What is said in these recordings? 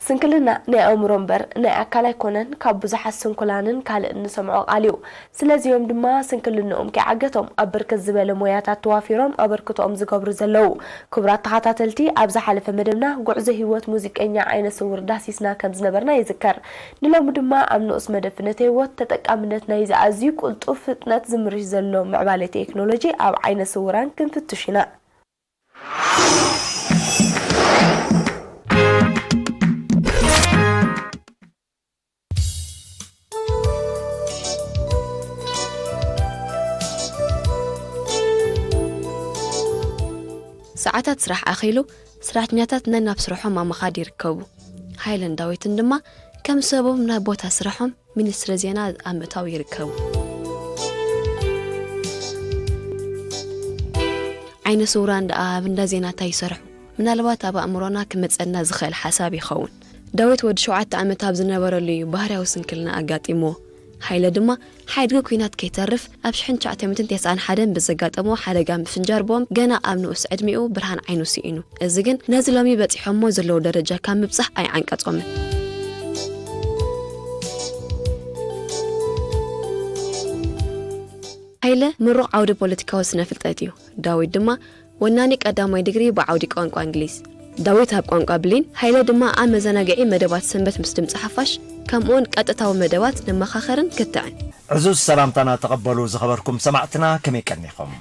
ስንክልና ናይ ኣእምሮ እምበር ናይ ኣካል ኣይኮነን፣ ካብ ብዙሓት ስንኩላንን ካልእን ንሰምዖ ቃል እዩ። ስለዚኦም ድማ ስንክልንኦም ከይዓገቶም ኣብ ብርክት ዝበለ ሞያታት ተዋፊሮም ኣበርክቶኦም ዝገብሩ ዘለዉ። ክቡራት ተኸታተልቲ፣ ኣብ ዝሓለፈ መደብና ጉዕዞ ህይወት ሙዚቀኛ ዓይነ ስውር ዳሲስና ከም ዝነበርና ይዝከር። ንሎሚ ድማ ኣብ ንኡስ መደብ ፍነተ ህይወት ተጠቃምነት ናይዚ ኣዝዩ ቅልጡፍ ፍጥነት ዝምርሽ ዘሎ ምዕባለ ቴክኖሎጂ ኣብ ዓይነ ስውራን ክንፍትሽ ኢና። ሰዓታት ስራሕ ኣኺሉ፣ ስራሕተኛታት ነናብ ስርሖም ኣብ ምኻድ ይርከቡ። ሃይለን ዳዊትን ድማ ከም ሰቦም ናብ ቦታ ስርሖም ሚኒስትሪ ዜና ኣብ ምእታው ይርከቡ። ዓይነ ስውራን ደኣ ኣብ እንዳ ዜና እንታይ ይሰርሑ? ምናልባት ኣብ ኣእምሮና ክመጸና ዝኽእል ሓሳብ ይኸውን። ዳዊት ወዲ ሸውዓተ ዓመት ኣብ ዝነበረሉ እዩ ባህርያዊ ስንክልና ኣጋጢምዎ። ሃይለ ድማ ሓይልጊ ኲናት ከይተርፍ ኣብ ሽሕን ትሽዓተ ሚእትን ተስዓን ሓደን ብዘጋጠሞ ሓደጋ ምፍንጃር ቦምብ ገና ኣብ ንኡስ ዕድሚኡ ብርሃን ዓይኑ ስኢኑ። እዚ ግን ነዚ ሎሚ በጺሖሞ ዘለዉ ደረጃ ካብ ምብጻሕ ኣይዓንቀጾምን። ሃይለ ምሩቕ ዓውዲ ፖለቲካዊ ስነ ፍልጠት እዩ። ዳዊት ድማ ወናኒ ቀዳማይ ዲግሪ ብዓውዲ ቋንቋ እንግሊዝ። ዳዊት ኣብ ቋንቋ ብሊን፣ ሃይለ ድማ ኣብ መዘናግዒ መደባት ሰንበት ምስ ድምፂ ሓፋሽ፣ ከምኡውን ቀጥታዊ መደባት ንመኻኸርን ክትዕን። ዕዙዝ ሰላምታና ተቐበሉ ዝኸበርኩም ሰማዕትና፣ ከመይ ቀኒኹም?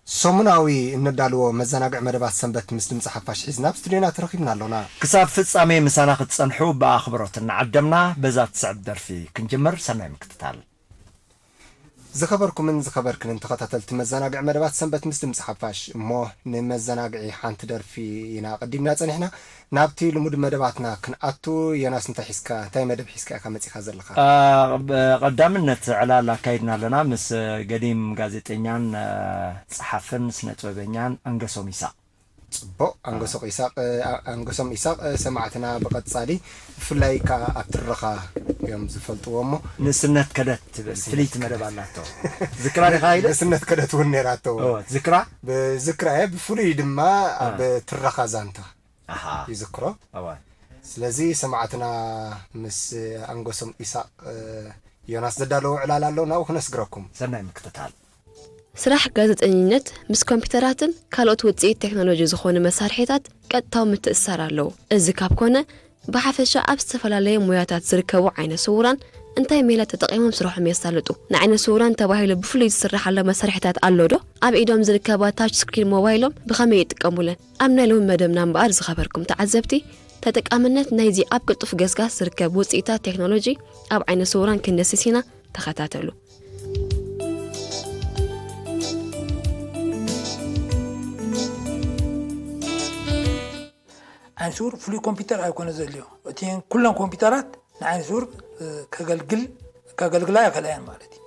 ሰሙናዊ እነዳልዎ መዘናግዒ መደባት ሰንበት ምስ ድምፂ ሓፋሽ ሒዝና ኣብ ስቱድዮና ተረኺብና ኣሎና። ክሳብ ፍጻሜ ምሳና ክትጸንሑ ብኣኽብሮት እናዓደምና፣ በዛ ትስዕብ ደርፊ ክንጅምር። ሰናይ ምክትታል። ዝኸበርኩምን ዝኸበርክንን ተኸታተልቲ መዘናግዒ መደባት ሰንበት ምስ ድምፂ ሓፋሽ፣ እሞ ንመዘናግዒ ሓንቲ ደርፊ ኢና ኣቐዲምና ጸኒሕና። ናብቲ ልሙድ መደባትና ክንኣቱ፣ ዮናስ፣ እንታይ ሒዝካ፣ እንታይ መደብ ሒዝካ ኢኻ መጺኻ ዘለኻ? አ፣ ብ-፣ ቀዳምነት ዕላል ኣካይድና ኣለና ምስ ገዲም ጋዜጠኛን፣ አ፣ ጸሓፍን ስነ ጥበበኛን ኣንገሶም ይሳቕ። ጽቡቕ፣ ኣንገሶቕ ይሳቕ፣ አ-፣ ኣንገሶም ይሳቕ፣ አ፣ ሰማዕትና ብቐጻሊ ብፍላይ ከኣ ኣብ ትረኻ እዮም ዝፈልጥዎ እሞ። ንእስነት ከደት ትብል ንእስነት ፍልይቲ መደብ ከደት። ኣላቶ። ዝክራ ዲኻ ኢለ? ንእስነት ከደት እውን ነይራቶ። ኦ፣ ዝክራ? ብዝክራ እየ፣ ብፍሉይ ድማ አ። ኣብ ትረኻ ዛንታ ኣሃ። ይዝክሮ። እወ። ስለዚ ሰማዕትና ምስ ኣንገሶም ኢሳቕ፣ እ፣ ዮናስ ዘዳለዎ ዕላል ኣሎ፣ ናብኡ ክነስግረኩም። ሰናይ ምክትታል። ስራሕ ጋዜጠኝነት ምስ ኮምፒውተራትን ካልኦት ውጽኢት ቴክኖሎጂ ዝኾኑ መሳርሒታት ቀጥታዊ ምትእስሳር ኣለዎ። እዚ ካብ ኮነ፣ ብሓፈሻ ኣብ ዝተፈላለየ ሞያታት ዝርከቡ ዓይነ ስውራን እንታይ ሜላ ተጠቒሞም ስርሖም የሳልጡ? ንዓይነ ስውራን ተባሂሉ ብፍሉይ ዝስርሓሎም መሳርሒታት ኣሎ ዶ? ኣብ ኢዶም ዝርከባ ታች ስክሪን ሞባይሎም ብኸመይ ይጥቀሙለን? ኣብ ናይ ሎሚ መደብና እምበኣር ዝኸበርኩም ተዓዘብቲ፣ ተጠቃምነት ናይዚ ኣብ ቅልጡፍ ገስጋስ ዝርከብ ውጽኢታት ቴክኖሎጂ ኣብ ዓይነ ስውራን ክንደስስ ኢና። ተኸታተሉ። ዓይነ ስውር ፍሉይ ኮምፒውተር ኣይኮነ ዘድልዮ። እቲ ኩለን ኮምፒውተራት ንዓይነ ስውር፣ እ፣ ከገልግል፣ ከገልግላ ኣይኽእላያን ማለት እዩ።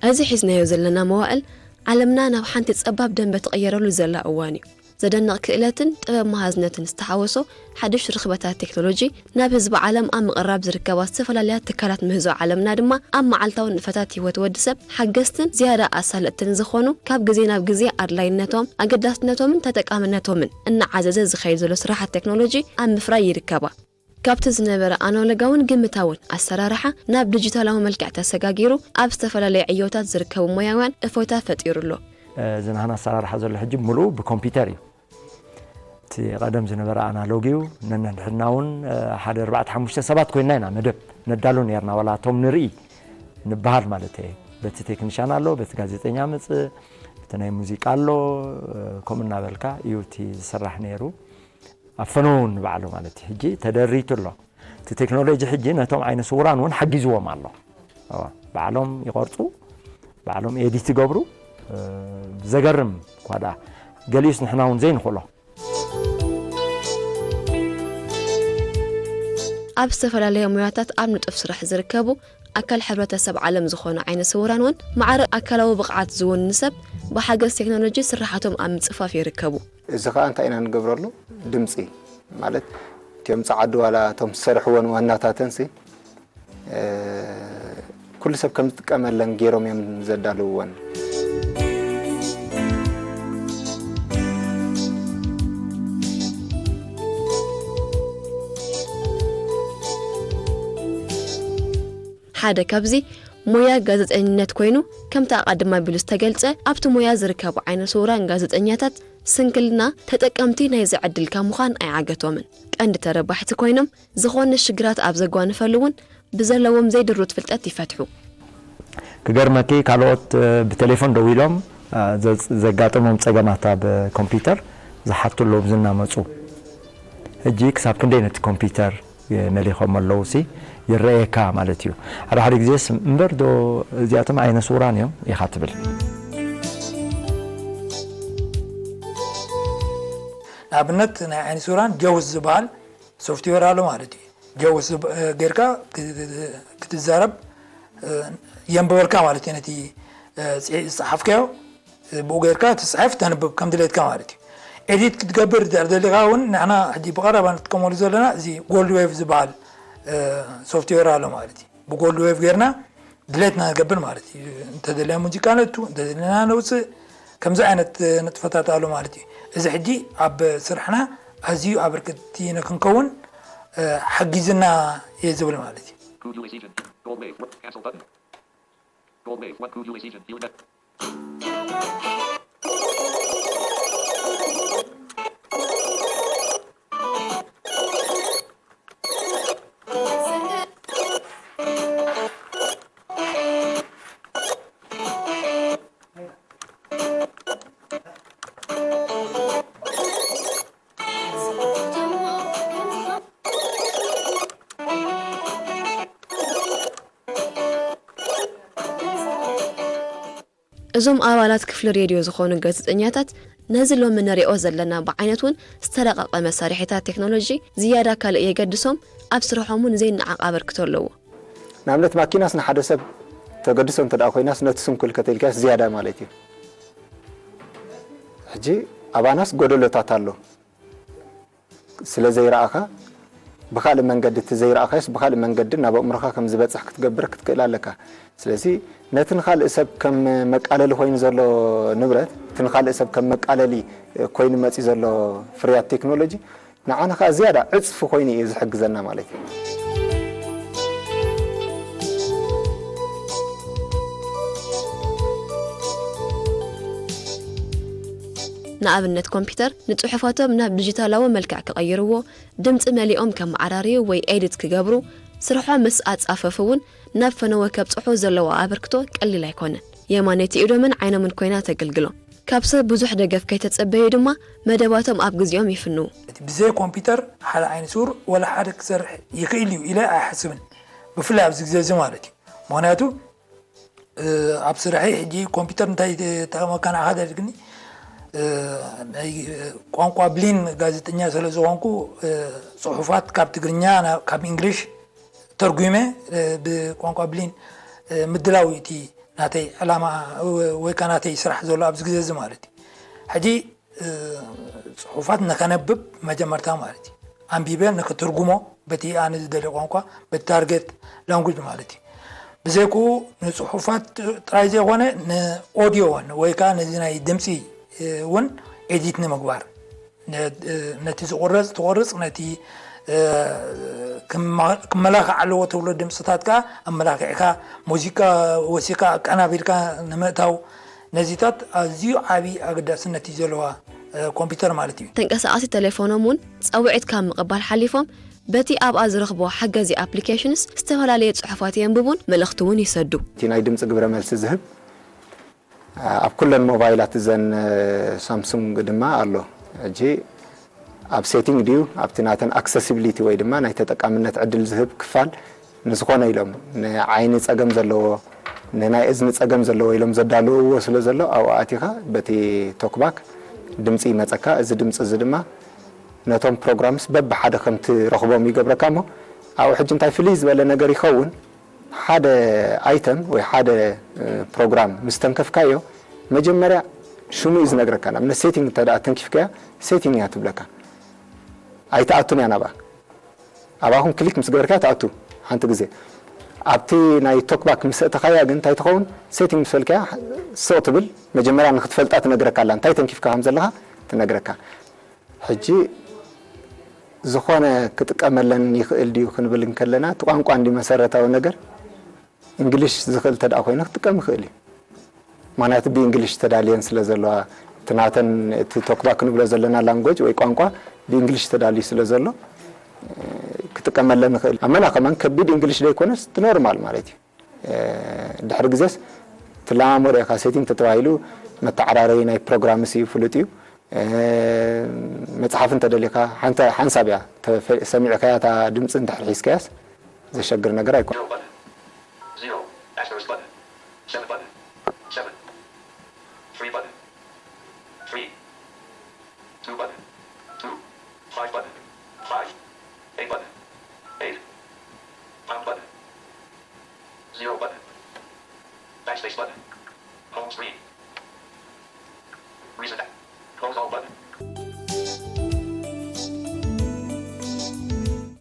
እዚ ሒዝናዮ ዘለና መዋእል፣ ዓለምና ናብ ሓንቲ ጸባብ ደንበ ትቕየረሉ ዘላ እዋን እዩ። ዘደንቕ ክእለትን ጥበብ መሃዝነትን ዝተሓወሶ ሓድሽ ርኽበታት ቴክኖሎጂ፣ ናብ ህዝቢ ዓለም ኣብ ምቕራብ ዝርከባ ዝተፈላለያ ትካላት ምህዞ ዓለምና ድማ፣ ኣብ መዓልታዊ ንጥፈታት ህይወት ወዲ ሰብ ሓገዝትን ዝያዳ ኣሳለጥትን ዝኾኑ፣ ካብ ግዜ ናብ ግዜ ኣድላይነቶም፣ ኣገዳስነቶምን ተጠቃምነቶምን እናዓዘዘ ዝኸይድ ዘሎ ስራሓት ቴክኖሎጂ ኣብ ምፍራይ ይርከባ። ካብቲ ዝነበረ ኣናሎጋውን ግምታውን ኣሰራርሓ ናብ ዲጂታላዊ መልክዕ ተሰጋጊሩ፣ ኣብ ዝተፈላለየ ዕዮታት ዝርከቡ ሞያውያን እፎይታ ፈጢሩ ኣሎ። እዚ ናህና ኣሰራርሓ ዘሎ ሕጂ ምሉኡ ብኮምፒውተር እዩ። እቲ ቀደም ዝነበረ ኣናሎግ እዩ። ነንሕድሕድና እውን፣ እ፣ ሓደ ኣርባዕተ ሓሙሽተ ሰባት ኮይንና ኢና መደብ ነዳሉ ነርና፣ ዋላ እቶም ንርኢ ንበሃል ማለት እየ። በቲ ቴክኒሻን ኣሎ፣ በቲ ጋዜጠኛ መጽእ፣ በቲ ናይ ሙዚቃ ኣሎ፣ እ፣ ከምኡ እናበልካ እዩ እቲ ዝስራሕ ነይሩ። ኣብ ፈነው ንባዕሉ ማለት እዩ። ሕጂ ተደሪቱ ኣሎ። እቲ ቴክኖሎጂ ሕጂ ነቶም ዓይነ ስውራን እውን ሓጊዝዎም ኣሎ። እዋ፣ ባዕሎም ይቐርጹ፣ ባዕሎም ኤዲት ይገብሩ። እ፣ ብዘገርም እኳ ደኣ፣ ገሊኡስ ንሕና እውን ዘይንኽእሎ። ኣብ ዝተፈላለየ ሞያታት ኣብ ንጡፍ ስራሕ ዝርከቡ ኣካል ሕብረተሰብ ዓለም ዝኾኑ ዓይነ ስውራን እውን ማዕረ ኣካላዊ ብቕዓት ዝውንኑ ሰብ ብሓገዝ ቴክኖሎጂ ስራሓቶም ኣብ ምጽፋፍ ይርከቡ። እዚ ኸኣ እንታይ ኢና ንገብረሉ? ድምጺ ማለት እቲኦም ጸዓዱ ዋላ እቶም ዝሰርሕወን ዋናታተንሲ፣ እ፣ ኩሉ ሰብ ከም ዝጥቀመለን ገይሮም እዮም ዘዳልውወን። ሓደ ካብዚ ሞያ ጋዜጠኝነት ኮይኑ፣ ከምቲ ኣቐድም ኣቢሉ ዝተገልጸ፣ ኣብቲ ሞያ ዝርከቡ ዓይነ ስውራን ጋዜጠኛታት ስንክልና ተጠቀምቲ ናይዚ ዕድል ካብ ምዃን ኣይዓገቶምን። ቀንዲ ተረባሕቲ ኮይኖም፣ ዝኾነ ሽግራት ኣብ ዘጓንፈሉ እውን ብዘለዎም ዘይድሩት ፍልጠት ይፈትሑ። ክገርመኪ ካልኦት ብቴሌፎን ደዊሎም ዘጋጠሞም ፀገማት ኣብ ኮምፒውተር ዝሓቱ ኣለዉ ብዝናመፁ። ሕጂ ክሳብ ክንደይ ነቲ ኮምፒውተር መሊኾም ኣለዉ ሲ ይረኣየካ ማለት እዩ። ሓደ ሓደ ግዜስ እምበር ዶ እዚኣቶም ዓይነ ስውራን እዮም ኢኻ ትብል። ንኣብነት ናይ ዓይነ ስውራን ጀውስ ዝበሃል ሶፍትዌር ኣሎ ማለት እዩ። ጀውስ ጌርካ ክትዛረብ የንብበልካ ማለት እዩ። ነቲ ዝፀሓፍካዮ ብኡ ጌርካ ትፅሕፍ ተንብብ ከም ድሌትካ ማለት እዩ። ኤዲት ክትገብር ደሊኻ እውን ንሕና ሕጂ ብቐረባ ንጥቀመሉ ዘለና እዚ ጎልድ ዌቭ ዝበሃል ሶፍትዌር ኣሎ ማለት እዩ። ብጎልድ ዌቭ ጌርና ድሌትና ንገብር ማለት እዩ። እንተደለና ሙዚቃ ነቱ እንተደለና ነውፅእ ከምዚ ዓይነት ንጥፈታት ኣሎ ማለት እዩ። እዚ ሕጂ ኣብ ስርሕና ኣዝዩ ኣበርክቲ ንክንከውን ሓጊዝና እየ ዝብል ማለት እዩ። እዞም ኣባላት ክፍሊ ሬድዮ ዝኾኑ ጋዜጠኛታት ነዚ ሎሚ ንሪኦ ዘለና ብዓይነት እውን ዝተረቐቐ መሳርሒታት ቴክኖሎጂ ዝያዳ ካልእ የገድሶም ኣብ ስርሖም እውን ዘይነዓቕ ኣበርክቶ ኣለዎ። ንኣብነት ማኪናስ ንሓደ ሰብ ተገድሶ እንተ ደኣ ኮይናስ ነቲ ስንኩል ከተኢልካስ ዝያዳ ማለት እዩ። ሕጂ ኣባናስ ጎደሎታት ኣሎ። ስለ ዘይረኣኻ ብኻልእ መንገዲ እቲ ዘይረኣኻዮስ ብኻልእ መንገዲ ናብ ኣእምሮኻ ከም ዝበፅሕ ክትገብር ክትክእል ኣለካ። ስለዚ ነቲ ንኻልእ ሰብ ከም መቃለሊ ኮይኑ ዘሎ ንብረት እቲ ንኻልእ ሰብ ከም መቃለሊ ኮይኑ መፂ ዘሎ ፍርያት ቴክኖሎጂ ንዓና ከዓ ዝያዳ ዕፅፊ ኮይኑ እዩ ዝሕግዘና ማለት እዩ። ንኣብነት ኮምፒውተር ንፅሑፋቶም ናብ ዲጂታላዊ መልክዕ ክቐይርዎ፣ ድምፂ መሊኦም ከመዓራርዩ ወይ ኤዲት ክገብሩ፣ ስርሖም ምስ ኣፃፈፉ እውን ናብ ፈነወ ከብፅሑ ዘለዎ ኣበርክቶ ቀሊል ኣይኮነን። የማነይቲ ኢዶምን ዓይኖምን ኮይና ተገልግሎም። ካብ ሰብ ብዙሕ ደገፍ ከይተፀበዩ ድማ መደባቶም ኣብ ግዜኦም ይፍንዉ። እቲ ብዘይ ኮምፒውተር ሓደ ዓይነ ስውር ወላ ሓደ ክሰርሕ ይኽእል እዩ ኢለ ኣይሓስብን። ብፍላይ ኣብዚ ግዜ እዚ ማለት እዩ። ምኽንያቱ ኣብ ስርሐይ ሕጂ ኮምፒውተር እንታይ ተጠቐመካ ንዓኻ ደድግኒ ናይ ቋንቋ ብሊን ጋዜጠኛ ስለ ዝኾንኩ ፅሑፋት ካብ ትግርኛ ካብ እንግሊሽ ተርጉመ ብቋንቋ ብሊን ምድላው እቲ ናተይ ዕላማ ወይ ከዓ ናተይ ስራሕ ዘሎ ኣብዚ ግዜ እዚ ማለት እዩ። ሕጂ ፅሑፋት ንኸነብብ መጀመርታ ማለት እዩ ኣንቢበ ንክትርጉሞ በቲ ኣነ ዝደልዮ ቋንቋ በቲ ታርጌት ላንጉጅ ማለት እዩ። ብዘይክኡ ንፅሑፋት ጥራይ ዘይኮነ ንኦዲዮ እውን ወይ ከዓ ነዚ ናይ ድምፂ እውን ኤዲት ንምግባር ነቲ ዝቑረፅ ትቑርፅ ነቲ ክመላኽዕ ኣለዎ ተብሎ ድምፅታት ከዓ ኣመላኪዕካ ሙዚቃ ወሲካ ኣቀናቢርካ ንምእታው ነዚታት ኣዝዩ ዓብዪ ኣገዳስነት እዩ ዘለዋ ኮምፒውተር ማለት እዩ። ተንቀሳቓሲ ቴሌፎኖም እውን ፃውዒት ካብ ምቕባል ሓሊፎም በቲ ኣብኣ ዝረኽብዎ ሓጋዚ ኣፕሊኬሽንስ ዝተፈላለየ ፅሑፋት የንብቡን መልእኽቲ እውን ይሰዱ። እቲ ናይ ድምፂ ግብረ መልሲ ዝህብ ኣብ ኩለን ሞባይላት እዘን ሳምሱንግ ድማ ኣሎ። ሕጂ ኣብ ሴቲንግ ድዩ ኣብቲ ናተን ኣክሰሲቢሊቲ ወይ ድማ ናይ ተጠቃምነት ዕድል ዝህብ ክፋል ንዝኾነ ኢሎም ንዓይኒ ጸገም ዘለዎ ንናይ እዝኒ ጸገም ዘለዎ ኢሎም ዘዳለውዎ ስለ ዘሎ ኣብኡ ኣቲኻ በቲ ቶክባክ ድምፂ ይመፀካ። እዚ ድምፂ እዚ ድማ ነቶም ፕሮግራምስ በብሓደ ከም ትረኽቦም ይገብረካ እሞ ኣብኡ ሕጂ እንታይ ፍልይ ዝበለ ነገር ይኸውን ሓደ ኣይተም ወይ ሓደ ፕሮግራም ምስ ተንከፍካዮ መጀመርያ ሽሙ እዩ ዝነግረካ። ንኣብነት ሴቲንግ እንተ ደኣ ተንኪፍካያ ሴቲንግ እያ ትብለካ። ኣይትኣቱን እያ ናብኣ። ኣብኣኹም ክሊክ ምስ ገበርካ ትኣቱ ሓንቲ ግዜ። ኣብቲ ናይ ቶክባክ ምስ ኣእተኻያ ግን እንታይ ትኸውን? ሴቲንግ ምስ በልካያ ስቕ ትብል፣ መጀመርያ ንክትፈልጣ ትነግረካ ኣላ፣ እንታይ ተንኪፍካ ከም ዘለኻ ትነግረካ። ሕጂ ዝኾነ ክጥቀመለን ይኽእል ድዩ ክንብል እንከለና፣ እቲ ቋንቋ እንዲ መሰረታዊ ነገር፣ እንግሊሽ ዝኽእል እንተ ደኣ ኮይኑ ክጥቀም ይኽእል እዩ። ምኽንያቱ ብእንግሊሽ ተዳልየን ስለ ዘለዋ፣ እቲ ናተን፣ እቲ ቶክባክ ንብሎ ዘለና ላንጎጅ ወይ ቋንቋ ብእንግሊሽ ተዳልዩ ስለ ዘሎ፣ ክጥቀመለን ንኽእል። ኣመና ከማን ከቢድ እንግሊሽ ዘይኮነስ፣ እቲ ኖርማል ማለት እዩ። ድሕሪ ግዜስ ትለማመዶ ኢኻ። ሴቲንግ ተተባሂሉ መተዓራረዪ ናይ ፕሮግራምስ እዩ፣ ፍሉጥ እዩ። መጽሓፍ እንተደሊኻ፣ ሓንተ-፣ ሓንሳብ እያ። ተፈ-፣ ሰሚዕካያ እታ ድምጺ እንድሕር ሒዝካያስ ዘሸግር ነገር ኣይኮነን። Zero button. Zero. Asterisk button. Seven button. Seven. Three button. Three. Two button. Two. Five button. Five. Eight button. Eight. Pound button. Zero button. Backspace button. Home screen. Reset. Close all button.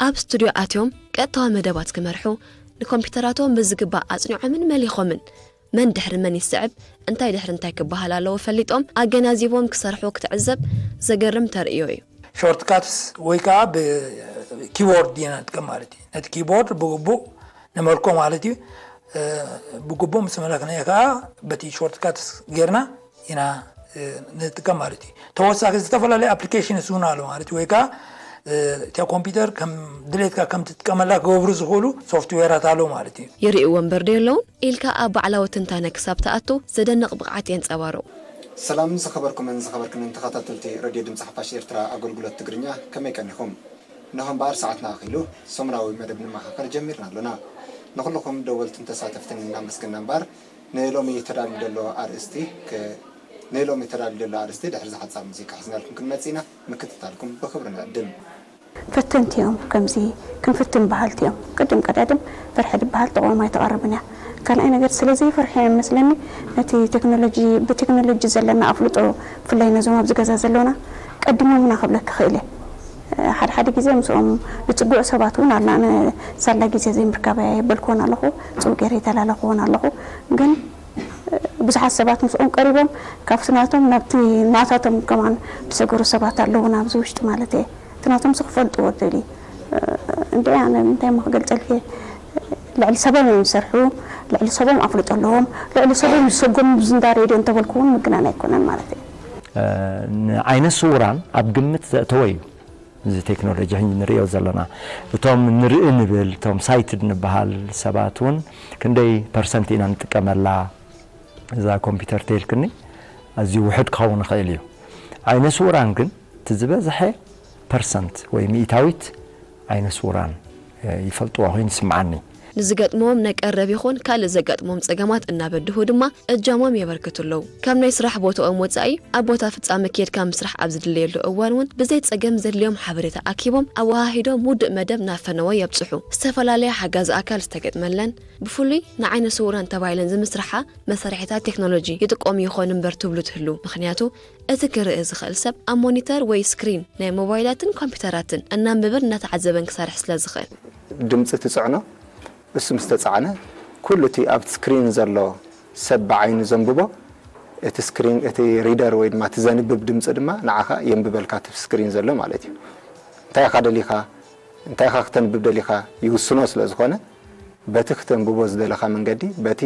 ኣብ ስቱድዮ ኣትዮም ቀጥታዊ መደባት ክመርሑ፣ ንኮምፒውተራቶም ብዝግባእ ኣጽኒዖምን መሊኾምን፣ መን ድሕሪ መን ይስዕብ፣ እንታይ ድሕሪ እንታይ ክበሃል ኣለዎ ፈሊጦም ኣገናዚቦም ክሰርሑ ክትዕዘብ ዘገርም ተርእዮ እዩ። ሾርትካትስ ወይ ከዓ ብኪቦርድ ኢና ንጥቀም ማለት እዩ። ነቲ ኪቦርድ ብግቡእ ነመልኮ ማለት እዩ። ብግቡእ ምስ መለክናዮ ከዓ በቲ ሾርትካትስ ጌርና ኢና ንጥቀም ማለት እዩ። ተወሳኺ ዝተፈላለዩ ኣፕሊኬሽንስ እውን ኣሎ ማለት እዩ። ወይ ከዓ እቲያ ኮምፒውተር ከም ድሌትካ ከም ትጥቀመላ ክገብሩ ዝኽእሉ ሶፍትዌራት ኣለዉ ማለት እዩ። ይርእይዎ እምበር ዶ የለውን ኢልካ ኣብ ባዕላዊ ትንታነ ክሳብ ትኣቱ ዘደንቕ ብቕዓት የንጸባርቑ። ሰላም ዝኸበርኩምን ዝኸበርክንን ተኸታተልቲ ረድዮ ድምፂ ሓፋሽ ኤርትራ ኣገልግሎት ትግርኛ፣ ከመይ ቀኒኹም? እነሆ እምበኣር ሰዓትና ኣኺሉ ሰሙናዊ መደብ ንመኻኸር ጀሚርና ኣሎና። ንኹልኹም ደወልትን ተሳተፍትን እናመስገና እምበኣር ንሎሚ ተዳልዩ ዘሎ ኣርእስቲ ንሎሚ ተዳልዩ ዘሎ ኣርእስቲ ድሕሪ ዝሓጻር ሙዚቃ ሒዝናልኩም ክንመጽእ ኢና። ምክትታልኩም ብኽብሪ ንዕድም። ፈተንቲ እዮም። ከምዚ ክንፍትን በሃልቲ እዮም። ቅድም ቀዳድም ፍርሒ ዝበሃል ጥቕሞም ኣይተቐርብን እያ። ካልኣይ ነገር ስለ ዘይፈርሑ እዮም መስለኒ ነቲ ቴክኖሎጂ ብቴክኖሎጂ ዘለና ኣፍልጦ ብፍላይ ነዞም ኣብዚ ገዛ ዘለውና ቀዲሞምና ክብለኪ ክእል እየ። ሓደ ሓደ ግዜ ምስኦም ዝፅግዑ ሰባት እውን ኣላ ኣነ ሳላ ግዜ ዘይምርካበይ ኣየበልክዎን ኣለኹ። ፅቡቕ ገይረ ኣይተላለኽዎን ኣለኹ። ግን ብዙሓት ሰባት ምስኦም ቀሪቦም ካብቲ ናቶም ናብቲ ናታቶም ከማን ዝሰገሩ ሰባት ኣለዉ ናብዚ ውሽጢ ማለት እየ። እቲ ናቶም ክፈልጥዎ ደልዩ እንደ ኣነ እንታይ እሞ ክገልፀልኪ እየ ልዕሊ ሰቦም እዮም ዝሰርሑ ልዕሊ ሰቦም ኣፍልጦ ኣለዎም ልዕሊ ሰቦም ዝሰጎሙ ብዝንዳ ሬድዮ እንተበልኩ እውን ምግናን ኣይኮነን ማለት እዩ። ንዓይነ ስውራን ኣብ ግምት ዘእተወ እዩ። እዚ ቴክኖሎጂ ሕጂ ንርእዮ ዘለና እቶም ንርኢ ንብል እቶም ሳይትድ ንበሃል ሰባት እውን ክንደይ ፐርሰንት ኢና ንጥቀመላ እዛ ኮምፒውተር ተይልክኒ ኣዝዩ ውሑድ ክኸውን ይኽእል እዩ። ዓይነ ስውራን ግን እቲ ዝበዝሐ ፐርሰንት ወይ ሚእታዊት ዓይነ ስውራን ይፈልጥዋ ኮይኑ ይስምዓኒ። ንዝገጥምዎም ናይ ቀረብ ይኹን ካልእ ዘጋጥሞም ጸገማት እናበድሁ ድማ እጃሞም የበርክቱ ኣለዉ። ካብ ናይ ስራሕ ቦታኦም ወጻኢ ኣብ ቦታ ፍጻመ ኬድካ ምስራሕ ኣብ ዝድለየሉ እዋን እውን ብዘይ ጸገም ዘድልዮም ሓበሬታ ኣኪቦም ኣወሃሂዶም ውዱእ መደብ ናብ ፈነወ የብጽሑ። ዝተፈላለያ ሓጋዚ ኣካል ዝተገጥመለን ብፍሉይ ንዓይነ ስውራን ተባሂለን ዝምስርሓ መሳርሒታት ቴክኖሎጂ ይጥቀሙ ይኾኑ እምበር ትብሉ ትህልዉ። ምኽንያቱ እቲ ክርኢ ዝኽእል ሰብ ኣብ ሞኒተር ወይ ስክሪን ናይ ሞባይላትን ኮምፒተራትን እናንበበን እናተዓዘበን ክሰርሕ ስለዝኽእል። ድምፂ ትፅዕኖ፣ እሱ ምስተፃዕነ ኩሉ እቲ ኣብቲ ስክሪን ዘሎ ሰብ ብዓይኑ ዘንብቦ እቲ ስክሪን እቲ ሪደር ወይ ድማ እቲ ዘንብብ ድምፂ ድማ ንዓኻ የንብበልካ እቲ ስክሪን ዘሎ ማለት እዩ። እንታይ ኢኻ ደሊኻ እንታይ ኢኻ ክተንብብ ደሊኻ ይውስኖ ስለዝኾነ በቲ ክተንብቦ ዝደለኻ መንገዲ በቲ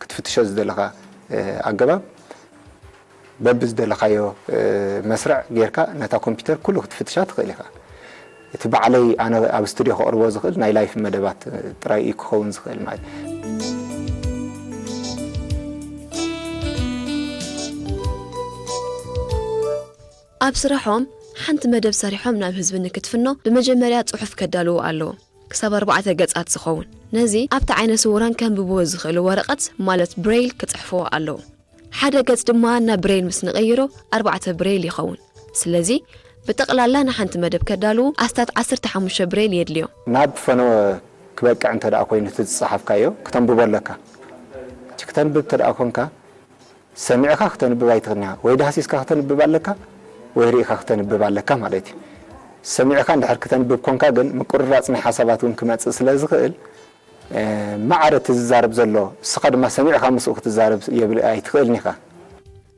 ክትፍትሾ ዝደለኻ ኣገባብ በብዝደለኻዮ መስርዕ ጌርካ ነታ ኮምፒተር ኩሉ ክትፍትሻ ትኽእል ኢኻ። እቲ ባዕለይ ኣነ ኣብ ስቱድዮ ከቕርቦ ዝኽእል ናይ ላይፍ መደባት ጥራይ እዩ ክኸውን ዝኽእል ማለት እዩ። ኣብ ስራሖም ሓንቲ መደብ ሰሪሖም ናብ ህዝቢ ንክትፍኖ ብመጀመርያ ፅሑፍ ከዳልዉ ኣለዎም። ክሳብ ኣርባዕተ ገጻት ዝኸውን። ነዚ ኣብቲ ዓይነ ስውራን ከንብብዎ ዝኽእሉ ወረቐት ማለት ብሬይል ክጽሕፍዎ ኣለዎም። ሓደ ገጽ ድማ ናብ ብሬይል ምስ ንቐይሮ ኣርባዕተ ብሬይል ይኸውን። ስለዚ ብጠቕላላ ንሓንቲ መደብ ከዳልዉ ኣስታት ዓሰርተ ሓሙሽተ ብሬይል የድልዮም። ናብ ፈነወ ክበቅዕ እንተ ደኣ ኮይኑ እቲ ዝጸሓፍካዮ ክተንብቦ ኣለካ። ሕጂ ክተንብብ እንተ ደኣ ኮንካ ሰሚዕኻ ክተንብብ ኣይትኽእልን ኢኻ። ወይ ዳህሲስካ ክተንብብ ኣለካ ወይ ርኢኻ ክተንብብ ኣለካ ማለት እዩ። ሰሚዕኻ እንድሕር ክተንብብ ኮንካ ግን ምቁርራጽ ናይ ሓሳባት እውን ክመጽእ ስለ ዝኽእል ማዕረ እቲ ዝዛረብ ዘሎ እስኻ ድማ ሰሚዕካ ምስኡ ክትዛረብ የብል ኣይትኽእልን ኢኻ።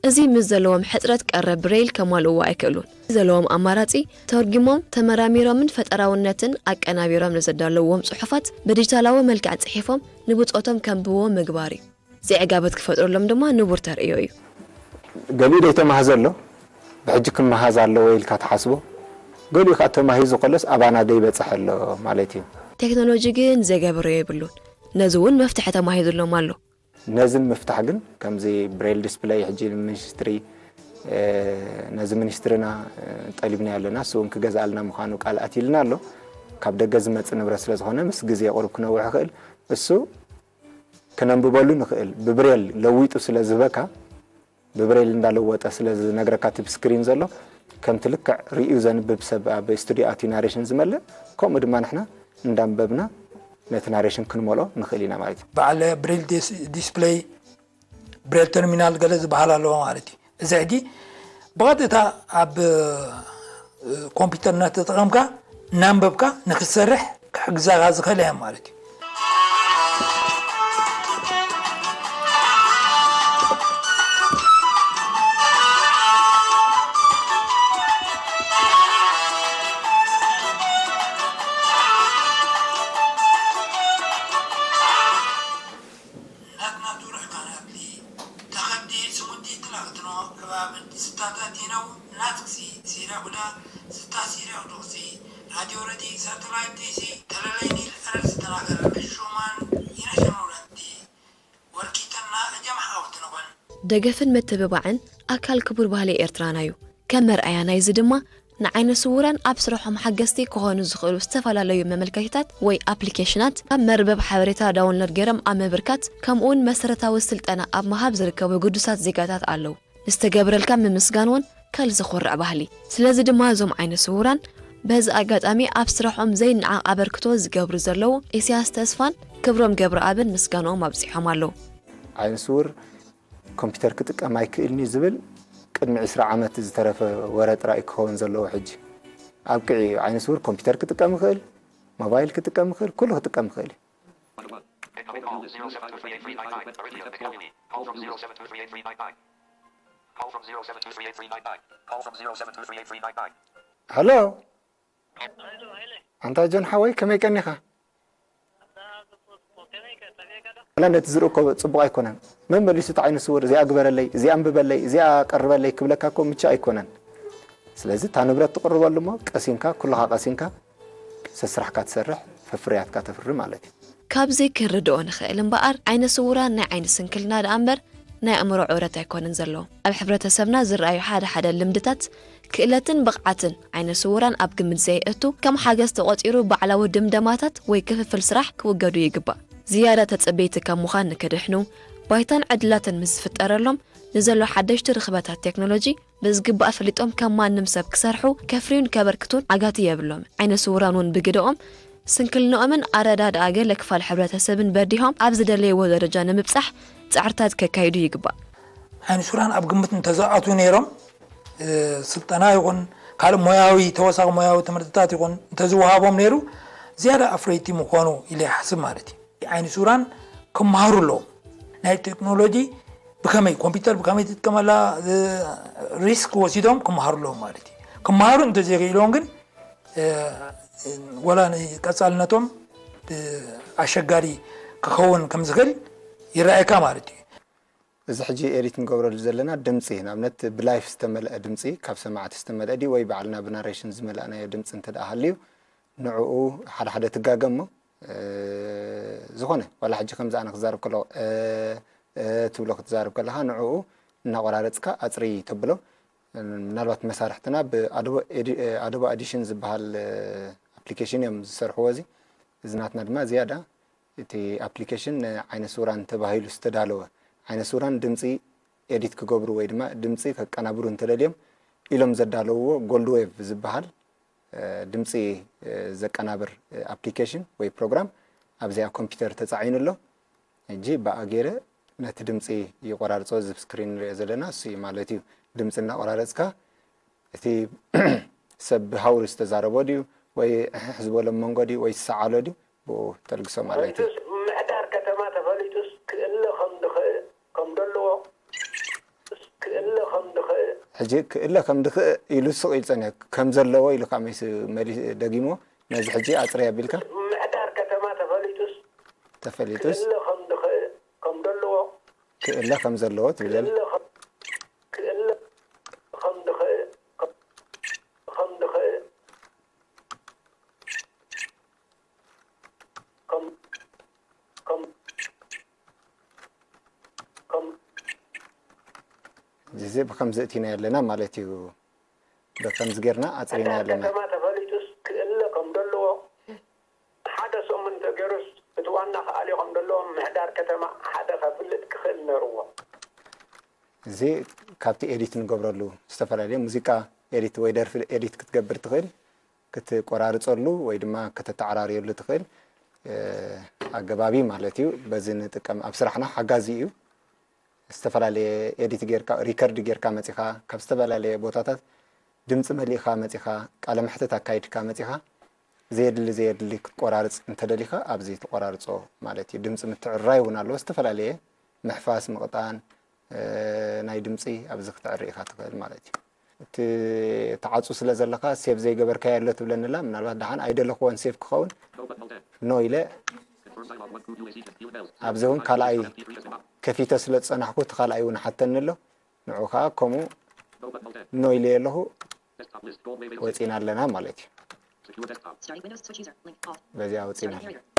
እዚ ምስ ዘለዎም ሕጽረት ቀረብ ብሬይል ከማልእዎ ኣይክእሉን። ዘለዎም ኣማራጺ ተርጉሞም፣ ተመራሚሮምን ፈጠራውነትን ኣቀናቢሮም ንዘዳለውዎም ጽሑፋት ብዲጂታላዊ መልክዕ ጽሒፎም ንብጾቶም ከንብብዎ ምግባር እዩ። ዘይዕጋበት ክፈጥረሎም ድማ ንቡር ተርእዮ እዩ። ገሊኡ ደይተማህዘ ኣሎ፣ ብሕጂ ክመሃዝ ኣለዎ ኢልካ ትሓስቦ፣ ገሊኡ ከዓ ተማሂዙ ከሎስ ኣባና ደይበፅሐ ኣሎ ማለት እዩ። ቴክኖሎጂ ግን ዘይገብሮ የብሉን። ነዚ እውን መፍትሒ ተማሂዙሎም ኣሎ። ነዚ ንምፍታሕ ግን ከምዚ ብሬል ዲስፕለይ ሕጂ ሚኒስትሪ ነዚ ሚኒስትርና ጠሊብናዮ ኣለና፣ እሱ እውን ክገዝኣልና ምዃኑ ቃል ኣትይልና ኣሎ። ካብ ደገ ዝመፅእ ንብረት ስለዝኾነ ምስ ግዜ ቁሩብ ክነውሕ ይኽእል። እሱ ክነንብበሉ ንኽእል ብብሬል ለዊጡ ስለ ዝህበካ ብብሬል እንዳለወጠ ስለ ዝነግረካ እቲ ብስክሪን ዘሎ ከምቲ ልክዕ ርእዩ ዘንብብ ሰብ ኣብ ስቱዲዮ ኣትዩ ናሬሽን ዝመልእ ከምኡ ድማ ንሕና እንዳንበብና ነቲ ናሬሽን ክንመልኦ ንኽእል ኢና ማለት እዩ። በዓል ብሬል ዲስፕለይ ብሬል ተርሚናል ገለ ዝበሃል ኣለዎ ማለት እዩ። እዚ ሕጂ ብቐጥታ ኣብ ኮምፒውተር እናተጠቐምካ እናንበብካ ንክትሰርሕ ክሕግዛኻ ዝኽእል እያ ማለት እዩ። ናትናቱ ርሕቃ ናትሊ ተኸዲ ስሙዲ ትላክትኖ ዕባብን ስታታት ይነው ናትክሲ ሲራ ጉዳ ስታ ሲራ ዱክሲ ራዲዮ ረዲ ሳተላይት ዲሲ ተለለይ ኒል ዕረድ ዝተናገረ ሕሹማን ይነሸኑ ረዲ ወርቂተና እጀም ሓውቲ ንኾን። ደገፍን ምትብባዕን ኣካል ክቡር ባህሊ ኤርትራና እዩ። ከም መርኣያ ናይዚ ድማ ንዓይነ ስውራን ኣብ ስርሖም ሓገዝቲ ክኾኑ ዝኽእሉ ዝተፈላለዩ መመልከቲታት ወይ ኣፕሊኬሽናት ኣብ መርበብ ሓበሬታ ዳውንሎድ ገይሮም ኣብ ምብርካት ከምኡውን መሰረታዊ ስልጠና ኣብ ምሃብ ዝርከቡ ግዱሳት ዜጋታት ኣለዉ። ንዝተገብረልካ ምምስጋን እውን ካልእ ዘኹርዕ ባህሊ። ስለዚ ድማ እዞም ዓይነ ስውራን በዚ ኣጋጣሚ ኣብ ስርሖም ዘይነዓቕ ኣበርክቶ ዝገብሩ ዘለዉ ኢሳያስ ተስፋን ክብሮም ገብረኣብን ምስጋንኦም ኣብጺሖም ኣለዉ። ዓይነ ስውር ኮምፒተር ክጥቀም ኣይክእልን እዩ ዝብል ቅድሚ ዕስራ ዓመት ዝተረፈ ወረ ጥራይ እዩ ክኸውን ዘለዎ ሕጂ ኣብቅዒ እዩ። ዓይነ ስውር ኮምፒተር ክጥቀም ይኽእል፣ ሞባይል ክጥቀም ይኽእል፣ ኩሉ ክጥቀም ይኽእል እዩ። ሄሎ ኣንታ ጆን ሓወይ ከመይ ቀኒኻ? ዋላ ነቲ ዝርኢ እኮ ጽቡቕ ኣይኮነን። መመሊሱ እቲ ዓይነ ስውር እዚኣ ግበረለይ፣ እዚኣ ኣንብበለይ፣ እዚኣ ቀርበለይ ክብለካ እኮ ምቹእ ኣይኮነን። ስለዚ እታ ንብረት ትቕርበሉ እሞ ቀሲንካ፣ ኩልኻ ቀሲንካ ሰስራሕካ ትሰርሕ፣ ፍፍርያትካ ተፍሪ ማለት እዩ። ካብዚ ክንርድኦ ንኽእል እምበኣር ዓይነ ስውራን ናይ ዓይኒ ስንክልና ደኣ እምበር ናይ ኣእምሮ ዑረት ኣይኮነን ዘለዎም። ኣብ ሕብረተሰብና ዝረኣዩ ሓደ ሓደ ልምድታት ክእለትን ብቕዓትን ዓይነ ስውራን ኣብ ግምት ዘየእቱ ከም ሓገዝ ተቖጺሩ ባዕላዊ ድምደማታት ወይ ክፍፍል ስራሕ ክውገዱ ይግባእ። ዝያዳ ተጸበይቲ ካብ ምዃን ንክድሕኑ፣ ባይታን ዕድላትን ምስ ዝፍጠረሎም ንዘሎ ሓደሽቲ ርኽበታት ቴክኖሎጂ ብዝግባእ ፈሊጦም ከም ማንም ሰብ ክሰርሑ፣ ከፍርዩን ከበርክቱን ዓጋቲ የብሎምን። ዓይነ ስውራን እውን ብግደኦም ስንክልንኦምን ኣረዳድኣ ገለ ክፋል ሕብረተሰብን በዲሆም ኣብ ዝደለይዎ ደረጃ ንምብጻሕ ጻዕርታት ከካይዱ ይግባእ። ዓይነ ስውራን ኣብ ግምት እንተዝኣትዉ ነይሮም ስልጠና ይኹን ካልእ ሞያዊ ተወሳኺ ሞያዊ ትምህርትታት ይኹን እንተዝወሃቦም ነይሩ ዝያዳ ኣፍረይቲ ምኾኑ ኢለ ይሓስብ ማለት እዩ። ዓይነ ስውራን ክመሃሩ ኣለዎም። ናይ ቴክኖሎጂ ብከመይ ኮምፒውተር ብከመይ ትጥቀመላ ሪስክ ወሲዶም ክመሃሩ ኣለዎም ማለት እዩ። ክመሃሩ እንተዘይክኢሎም ግን ወላ ንቀፃልነቶም ኣሸጋሪ ክኸውን ከምዝኽእል ይረኣየካ ማለት እዩ። እዚ ሕጂ ኤዲት ንገብረሉ ዘለና ድምፂ ንኣብነት ብላይፍ ዝተመልአ ድምፂ ካብ ሰማዕቲ ዝተመልአ ድዩ ወይ ባዕልና ብናሬሽን ዝመላእናዮ ድምፂ እንተ ደኣ ሃልዩ ንዕኡ ሓደ ሓደ ትጋገ እሞ ዝኾነ ዋላ ሕጂ ከምዚ ኣነ ክዛረብ ከለኹ ትብሎ ክትዛረብ ከለኻ ንዕኡ እናቆራረፅካ ኣፅሪ ተብሎ ምናልባት መሳርሕትና ብኣዶቦ ኣዲሽን ዝበሃል ኣፕሊኬሽን እዮም ዝሰርሕዎ እዚ እዚ ናትና ድማ ዝያዳ እቲ ኣፕሊኬሽን ንዓይነ ስውራን ተባሂሉ ዝተዳለወ ዓይነ ስውራን ድምፂ ኤዲት ክገብሩ ወይ ድማ ድምፂ ከቀናብሩ እንተደልዮም ኢሎም ዘዳለውዎ ጎልድ ዌቭ ዝበሃል ድምፂ ዘቀናብር ኣፕሊኬሽን ወይ ፕሮግራም ኣብዚኣ ኮምፒውተር ተፃዒኑ ኣሎ። ሕጂ ብኣ ገይረ ነቲ ድምፂ ይቆራርፆ። እዚ ስክሪን ንሪኦ ዘለና እሱ እዩ ማለት እዩ። ድምፂ እናቆራረፅካ እቲ ሰብ ብሃውሪ ዝተዛረቦ ድዩ ወይ እሕሕ ዝበሎ መንጎ ድዩ ወይ ዝሰዓሎ ድዩ ብኡ ተልግሶ ማለት እዩ። ሕጂ ክእለ ከም ድኽእ ኢሉ ስቕ ኢሉ ጸኒሑ፣ ከም ዘለዎ ኢሉ ከዓ መሊሱ መሊ-፣ ደጊሞ፣ ነዚ ሕጂ ኣጽርያ ቢልካ ምሕዳር ከተማ ተፈሊጡስ ተፈሊጡስ ክእለ ከም ድኽእ፣ ከም ዘለዎ ክእለ ከም ዘለዎ ትብለኒ። ክእለ ከም፣ ክእለ ከም ድኽእ፣ ከም፣ ከም ድኽእ፣ ከም፣ ከም፣ ከም እዚ ብከምዚ እቲና ኣለና ማለት እዩ። ብከምዚ ጌርና ኣጽሪና ኣለና። ከተማ ተፈሊጡስ ክእለ ከም ዘለዎ ሓደ ሰሙን ተገይሩስ እቲ ዋና ክኣልዮ ከም ዘለዎ ምሕዳር ከተማ ሓደ ከፍልጥ ክኽእል ነርዎ። እዚ ካብቲ ኤዲት ንገብረሉ ዝተፈላለየ ሙዚቃ ኤዲት ወይ ደርፊ ኤዲት ክትገብር ትኽእል፣ ክትቆራርጸሉ ወይ ድማ ከተተዓራርየሉ ትኽእል፣ እ፣ ኣገባብ እዩ ማለት እዩ። በዚ ንጥቀም። ኣብ ስራሕና ሓጋዚ እዩ። ዝተፈላለየ ኤዲት ጌርካ፣ ሪከርድ ጌርካ መጺኻ፣ ካብ ዝተፈላለየ ቦታታት ድምጺ መሊእኻ መጺኻ፣ ቃለ መሕትት ኣካይድካ መጺኻ፣ ዘየድሊ ዘየድሊ ክትቆራርጽ እንተደሊኻ ኣብዚ ተቆራርጾ ማለት እዩ። ድምጺ ምትዕርራይ እውን ኣለዎ። ዝተፈላለየ ምሕፋስ፣ ምቕጣን፣ እ፣ ናይ ድምጺ ኣብዚ ክትዕሪ ኢኻ ትኽእል ማለት እዩ። እቲ ተዓጹ ስለ ዘለኻ ሴቭ ዘይገበርካዮ ኣሎ ትብለኒ ኣላ። ምናልባት ደሓን ኣይደለኽዎን ሴቭ ክኸውን። No button alt F። ኖ ኢለ Confirm dialog one group U A C T U L። ኣብዚ እውን ካልኣይ ከፊተ ስለ ዝጸናሕኩ እቲ ካልኣይ እውን ሓተኒ ኣሎ። ንዑ ከዓ ከምኡ No button alt F። ኖ ኢለ ኣለኹ። Desktop list gold wave eight oh six። ወጺና ኣለና ማለት እዩ። Secure desktop። Starting Windows switch user link off። በዚኣ ወጺና። Starting area.